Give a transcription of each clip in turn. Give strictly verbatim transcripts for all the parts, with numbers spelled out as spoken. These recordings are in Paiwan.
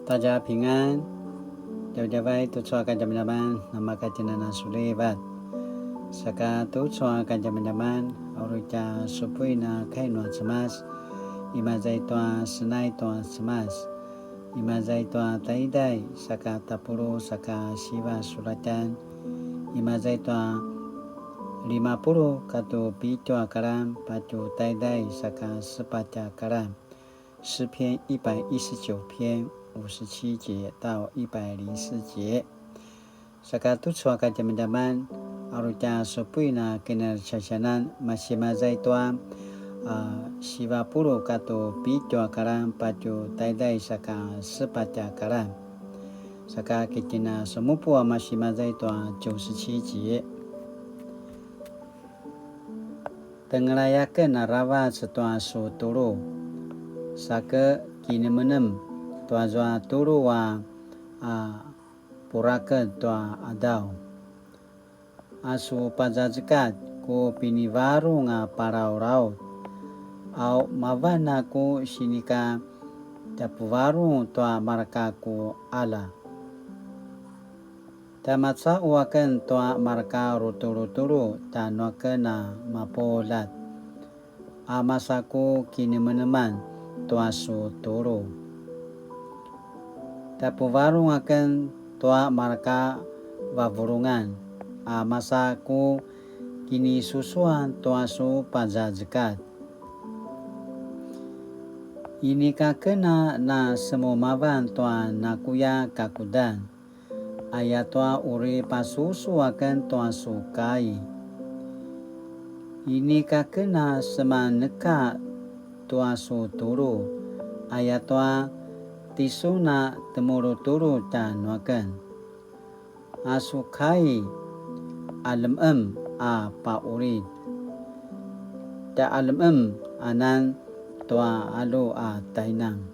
大家平安, djavadjavay tucu a kadjamadjaman, namakatjinana sulivat. Saka tucu a kadjamadjaman, a uri tja supuin a kai nua Cemas, imaza i tua Senai tua Cemas, imaza i tua taiday, saka tapuluq, saka siva sulatjan, imaza i tua limapuluq katu pitju a kalan, patju taiday, saka sepatj a kalan. 诗篇一百一十九篇五十七节到一百零四节。Saka tucu a kadjamadjaman, a uri tja supuin a kinacalisianan, masi maza i tua, a, sivapuluq katu pitju a kalan, patju taiday saka sepatj a kalan. Saka ki tjen a semupu a masi maza i tua 九十七节. Tengelay aken aravac tua su tulu, saka kinemenem tua zua tulu a, a, puraken tua qadaw. A su pazazekatj ku pinivarung a palaulaut, au mavan a ku sinika tjapuvarung tua marka ku qalja. Tja macaqu aken tua marka rutulutulu tjanuaken a mapuljat, a masa ku kinemeneman tua su tulu. Tjapuvarung aken tua marka vavulungan, a masa ku kinisusuan tua su pazazekatj. Inika aken a na semumavan tua nakuya kakudan, ayatua uri pasusu aken tua su kai. Inika aken a semaneka tua su tulu, ayatua tisun a temulutulu tjanuaken. A su kai, qaljemeqem a paqulid, tja qaljemeqem anan tua qalju a tjainan.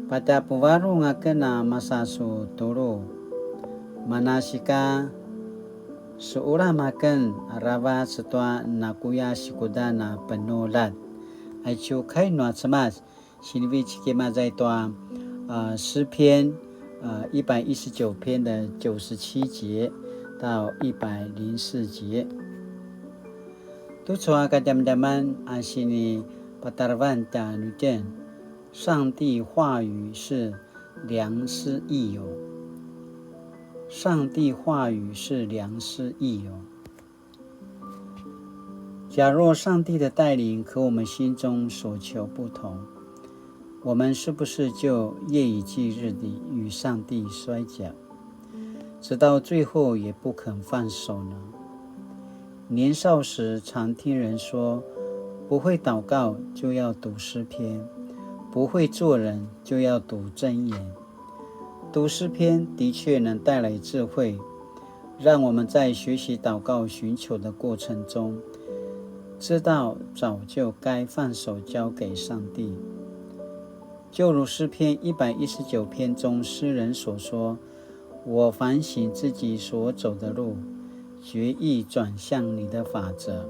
Patjapuvarung aken a masa su tulu. Manasika suqelam aken aravac tua nakuya sikudan a penuljat. Aicu kai nua Cemas, sinivecik imaza i tua, a, 诗篇, a, 一百一十九篇的九十七节到一百零四节. Tucu a kadjamadjaman a sinipatarevan tjanuitjen, 上帝话语是良师益友。上帝话语是良师益友。假若上帝的带领和我们心中所求不同，我们是不是就夜以继日地与上帝摔跤，直到最后也不肯放手呢？年少时常听人说，不会祷告就要读诗篇，不会做人就要读箴言。读诗篇的确能带来智慧，让我们在学习祷告寻求的过程中，知道早就该放手交给上帝。就如诗篇一百一十九篇中诗人所说，我反省自己所走的路，决意转向你的法则。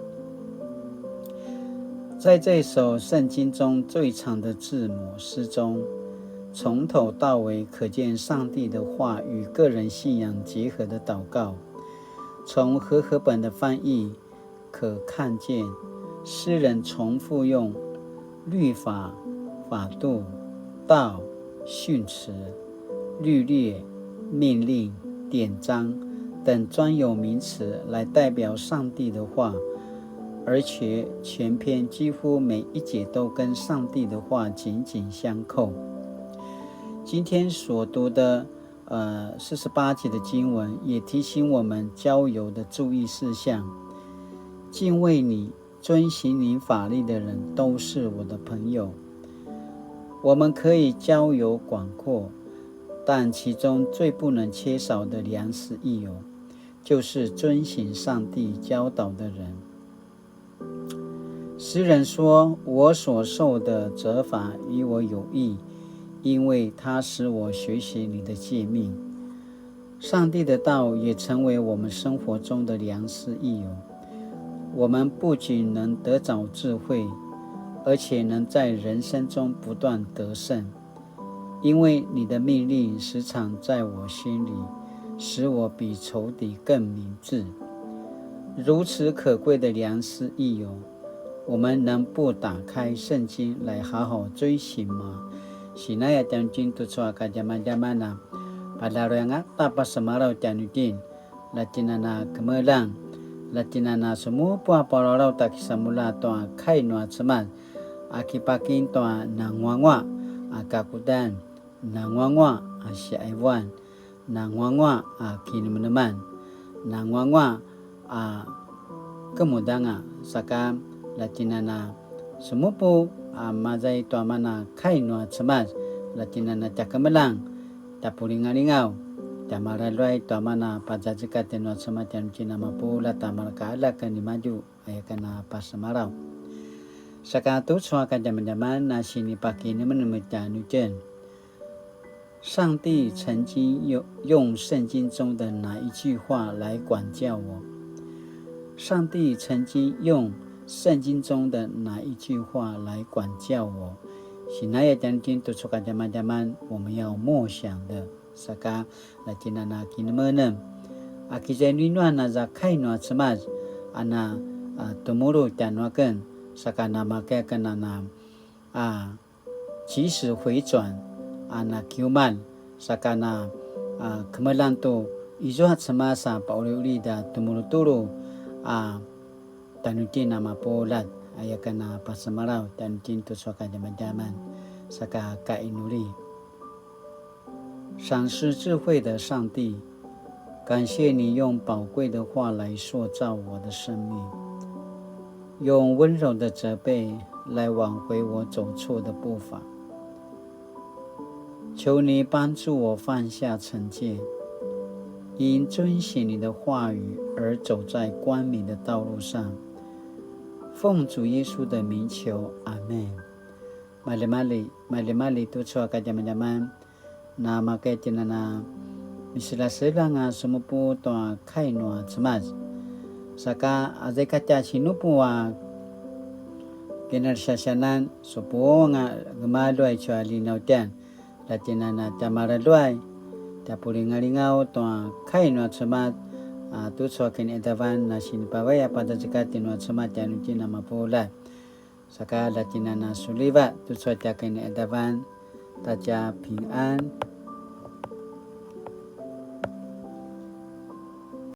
在这首圣经中最长的字母诗中，从头到尾可见上帝的话与个人信仰结合的祷告，从和合本的翻译可看见诗人重复用律法、法度、道、训词、律例、命令、典章等专有名词来代表上帝的话，而且全篇几乎每一节都跟上帝的话紧紧相扣。今天所读的，呃，四十八节的经文也提醒我们交友的注意事项。敬畏你、遵行你法律的人都是我的朋友。我们可以交友广阔，但其中最不能缺少的良师益友，就是遵行上帝教导的人。诗人说：“我所受的责罚与我有益，因为它使我学习你的诫命。”上帝的道也成为我们生活中的良师益友。我们不仅能得着智慧，而且能在人生中不断得胜，因为你的命令时常在我心里，使我比仇敌更明智。如此可贵的良师益友，我们能不打开圣经来好好遵行吗？Sinaya tjanuitjen tucu a kadjamadjaman a, palaruanga ta pasemalaw tjanuitjen, la tjinana kemeljang, la tjinana semupu a palalaw ta kisamulja tua kai nua Cemas, a kipakim tua nanguanguaq a kakudan, nanguanguaq a siqaivuan, nanguanguaq a kinemeneman, nanguanguaq a kemudanga, saka la tjinana semupu a mazay tua mana kai nua Cemas, la tjinana tja kemeljang, tja pulingalingaw, tja malaluay tua mana pazazekatj nua Cemas tjanuitjen a mapuljat a mareka aljak nimadju, aya ken a pasemalaw. Saka tucu a kadjamadjaman a sinipakinemenem tjanuitjen. 上帝曾经用，用圣经中的哪一句话来管教我？上帝曾经用圣经中的哪一句话来管教我？Sinaya tjanuitjen tucu a kadjamadjaman 我们要默想的, saka la tjinana kinemenem. A kiza inuinuan aza kai nua Cemas, a na, a, temulu tjanuaken, saka na makaya ken a na, a, 及时回转, a na kiumalj, saka na, a, kemeljang tu izua Cemas a pauliulid a temulutulu, a, tjanuitjen a mapuljat, aya ken a pasemalaw tjanuitjen tucu a kadjamadjaman, saka kainuli. 赏赐智慧的上帝，感谢你用宝贵的话来塑造我的生命，用温柔的责备来挽回我走错的步伐。求你帮助我放下成见，因遵行你的话语而走在光明的道路上。奉主耶稣的名求，阿们。Maljimalji, maljimalji tucu a kadjamadjaman. Na makaya tjinana miseljaseljang a semupu tua kai nua Cemas. Saka aza i katja sinupu a kinalisiasianan, supuanga gemalju aicu a linautjan, la tjinana tja malaluay, tja pulingalingaw tua kai nua Cemas, a tucu a kiniqadavan na sinipavay a pazazekatj nua Cemas tjanuitjen a mapuljat. Saka la tjinana suliva tucu a tja kiniqadavan, ta tja pingan,